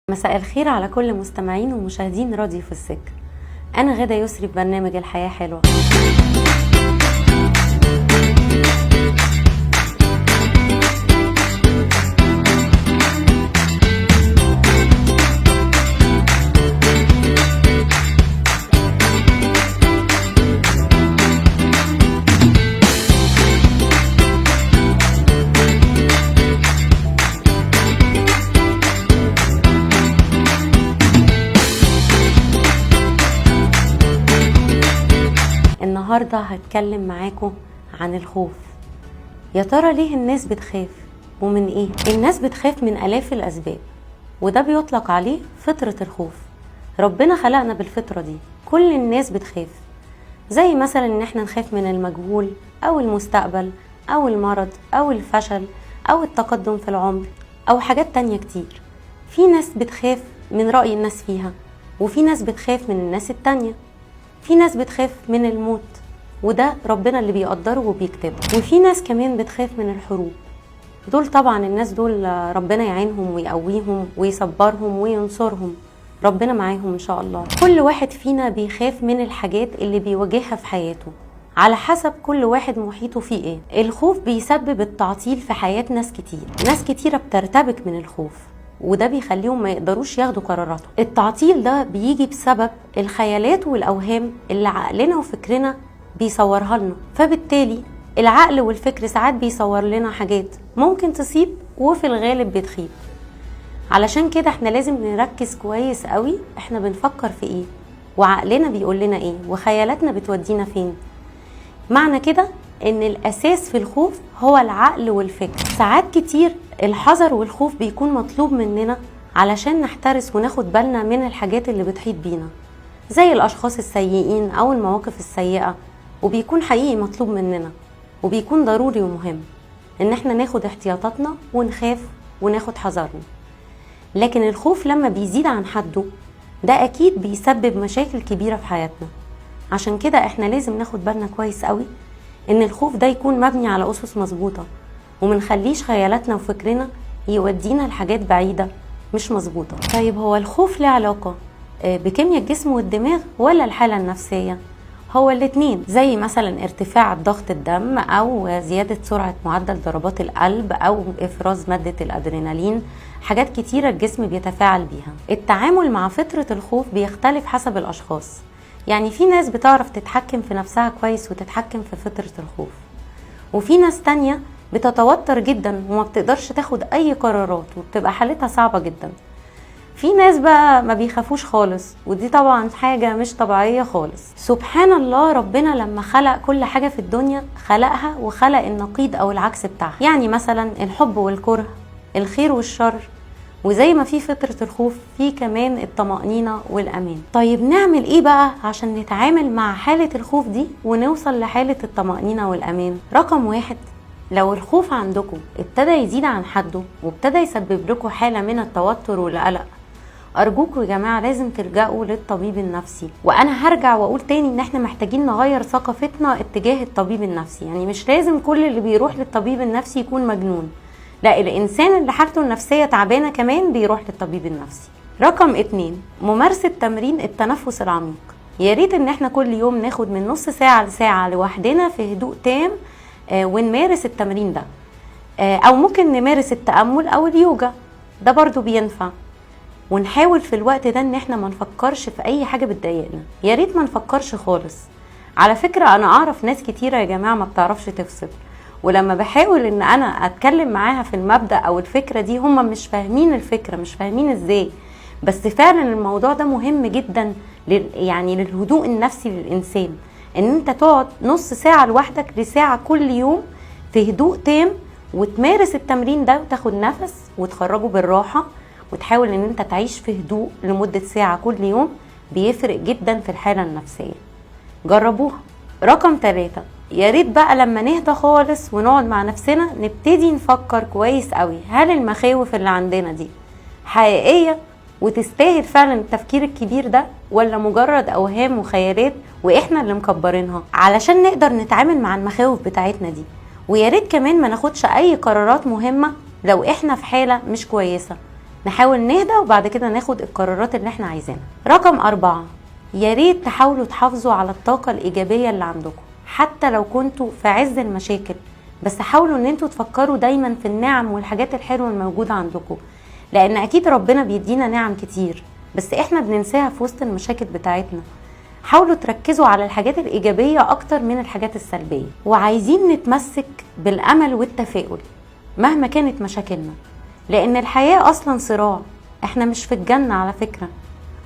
مساء الخير على كل مستمعين ومشاهدين راديو في السكة. أنا غادة يسري في برنامج الحياة حلوة. النهاردة هتكلم معاكم عن الخوف. يا ترى ليه الناس بتخاف ومن ايه؟ الناس بتخاف من آلاف الأسباب، وده بيطلق عليه فطرة الخوف. ربنا خلقنا بالفطرة دي، كل الناس بتخاف. زي مثلا ان احنا نخاف من المجهول او المستقبل او المرض او الفشل او التقدم في العمر او حاجات تانية كتير. في ناس بتخاف من رأي الناس فيها، وفي ناس بتخاف من الناس التانية، في ناس بتخاف من الموت وده ربنا اللي بيقدره وبيكتبه، وفي ناس كمان بتخاف من الحروب. دول طبعا الناس دول ربنا يعينهم ويقويهم ويصبرهم وينصرهم، ربنا معاهم ان شاء الله. كل واحد فينا بيخاف من الحاجات اللي بيواجهها في حياته على حسب كل واحد محيطه فيه ايه. الخوف بيسبب التعطيل في حياة ناس كتير، ناس كتيرة بترتبك من الخوف وده بيخليهم ما يقدروش ياخدوا قراراتهم. التعطيل ده بيجي بسبب الخيالات والأوهام اللي عقلنا وفكرنا بيصورها لنا، فبالتالي العقل والفكر ساعات بيصور لنا حاجات ممكن تصيب وفي الغالب بتخيب. علشان كده احنا لازم نركز كويس قوي احنا بنفكر في ايه وعقلنا بيقول لنا ايه وخيالاتنا بتودينا فين. معنى كده ان الاساس في الخوف هو العقل والفكر. ساعات كتير الحذر والخوف بيكون مطلوب مننا علشان نحترس وناخد بالنا من الحاجات اللي بتحيط بينا زي الاشخاص السيئين او المواقف السيئة، وبيكون حقيقي مطلوب مننا وبيكون ضروري ومهم ان احنا ناخد احتياطاتنا ونخاف وناخد حذرنا. لكن الخوف لما بيزيد عن حده ده اكيد بيسبب مشاكل كبيرة في حياتنا. عشان كده احنا لازم ناخد بالنا كويس قوي ان الخوف ده يكون مبني على اسس مظبوطة ومنخليش خيالاتنا وفكرنا يودينا لحاجات بعيدة مش مظبوطة. طيب هو الخوف له علاقة بكيمياء الجسم والدماغ ولا الحالة النفسية؟ هو الاتنين، زي مثلا ارتفاع ضغط الدم او زيادة سرعة معدل ضربات القلب او افراز مادة الادرينالين، حاجات كتيرة الجسم بيتفاعل بيها. التعامل مع فطرة الخوف بيختلف حسب الاشخاص، يعني في ناس بتعرف تتحكم في نفسها كويس وتتحكم في فطرة الخوف، وفي ناس تانية بتتوتر جدا وما بتقدرش تاخد اي قرارات وبتبقى حالتها صعبة جدا. في ناس بقى ما بيخافوش خالص، ودي طبعا حاجة مش طبيعية خالص. سبحان الله، ربنا لما خلق كل حاجة في الدنيا خلقها وخلق النقيض او العكس بتاعها، يعني مثلا الحب والكره، الخير والشر، وزي ما في فطرة الخوف في كمان الطمأنينة والأمان. طيب نعمل ايه بقى عشان نتعامل مع حالة الخوف دي ونوصل لحالة الطمأنينة والأمان؟ رقم واحد، لو الخوف عندكم ابتدى يزيد عن حده وابتدى يسبب لكم حالة من التوتر والقلق، أرجوكم يا جماعة لازم تلجأوا للطبيب النفسي. وأنا هرجع وأقول تاني إن احنا محتاجين نغير ثقافتنا اتجاه الطبيب النفسي، يعني مش لازم كل اللي بيروح للطبيب النفسي يكون مجنون، لا، الإنسان اللي حالته النفسية تعبانة كمان بيروح للطبيب النفسي. رقم 2، ممارسة تمرين التنفس العميق. يا ريت إن احنا كل يوم ناخد من نص ساعة لساعة لوحدنا في هدوء تام ونمارس التمرين ده، أو ممكن نمارس التأمل أو اليوجا، ده برضو بينفع. ونحاول في الوقت ده ان احنا ما نفكرش في اي حاجة بتضايقنا، يا ريت ما نفكرش خالص. على فكرة انا اعرف ناس كتيرة يا جماعة ما بتعرفش تفصل، ولما بحاول ان انا اتكلم معاها في المبدأ او الفكرة دي هم مش فاهمين الفكرة، مش فاهمين ازاي. بس فعلا الموضوع ده مهم جدا يعني للهدوء النفسي للانسان، ان انت تقعد نص ساعة لوحدك لساعة كل يوم في هدوء تام وتمارس التمرين ده وتاخد نفس وتخرجه بالراحة، وتحاول ان انت تعيش في هدوء لمدة ساعة كل يوم، بيفرق جدا في الحالة النفسية. جربوها. رقم 3، يا ريت بقى لما نهدى خالص ونقعد مع نفسنا نبتدي نفكر كويس قوي، هل المخاوف اللي عندنا دي حقيقية وتستاهل فعلا التفكير الكبير ده، ولا مجرد اوهام وخيالات واحنا اللي مكبرينها؟ علشان نقدر نتعامل مع المخاوف بتاعتنا دي. ويا ريت كمان ما ناخدش اي قرارات مهمة لو احنا في حالة مش كويسة، نحاول نهدى وبعد كده ناخد القرارات اللي احنا عايزينها. رقم 4، يا ريت تحاولوا تحافظوا على الطاقة الإيجابية اللي عندكم حتى لو كنتوا في عز المشاكل، بس حاولوا ان انتوا تفكروا دايما في النعم والحاجات الحلوة الموجودة عندكم، لان اكيد ربنا بيدينا نعم كتير بس احنا بننساها في وسط المشاكل بتاعتنا. حاولوا تركزوا على الحاجات الإيجابية أكتر من الحاجات السلبية. وعايزين نتمسك بالأمل والتفاؤل مهما كانت مشاكلنا، لأن الحياة أصلا صراع، احنا مش في الجنة على فكرة،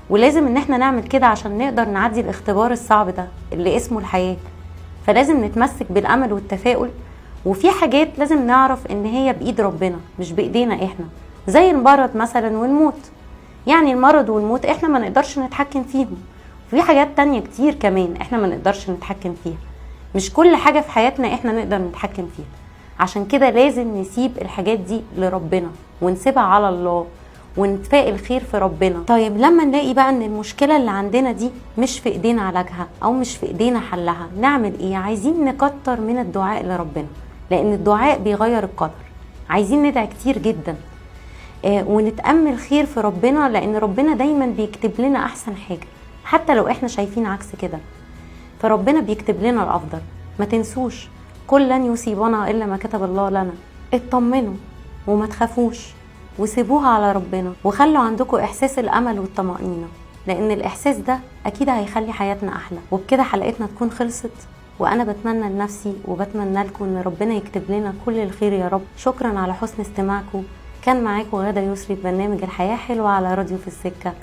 ولازم ان احنا نعمل كده عشان نقدر نعدي الاختبار الصعب ده اللي اسمه الحياة. فلازم نتمسك بالأمل والتفاؤل، وفي حاجات لازم نعرف ان هي بإيد ربنا مش بإيدينا احنا، زي المرض مثلا والموت. يعني المرض والموت احنا ما نقدرش نتحكم فيهم، وفي حاجات تانية كتير كمان احنا ما نقدرش نتحكم فيها، مش كل حاجة في حياتنا احنا نقدر نتحكم فيها. عشان كده لازم نسيب الحاجات دي لربنا ونسيبها على الله ونتفائل خير في ربنا. طيب لما نلاقي بقى ان المشكلة اللي عندنا دي مش في ايدينا علاجها او مش في ايدينا حلها، نعمل ايه؟ عايزين نكتر من الدعاء لربنا، لان الدعاء بيغير القدر. عايزين ندعي كتير جدا ونتأمل خير في ربنا، لان ربنا دايما بيكتب لنا احسن حاجة حتى لو احنا شايفين عكس كده، فربنا بيكتب لنا الافضل. ما تنسوش كل لن يصيبنا الا ما كتب الله لنا. اطمنوا وما تخافوش وسيبوها على ربنا، وخلوا عندكم احساس الامل والطمأنينة، لان الاحساس ده اكيد هيخلي حياتنا احلى. وبكده حلقتنا تكون خلصت، وانا بتمنى لنفسي وبتمنى لكم ان ربنا يكتب لنا كل الخير يا رب. شكرا على حسن استماعكم. كان معاكم غادة يسري في برنامج الحياة حلوة على راديو في السكة.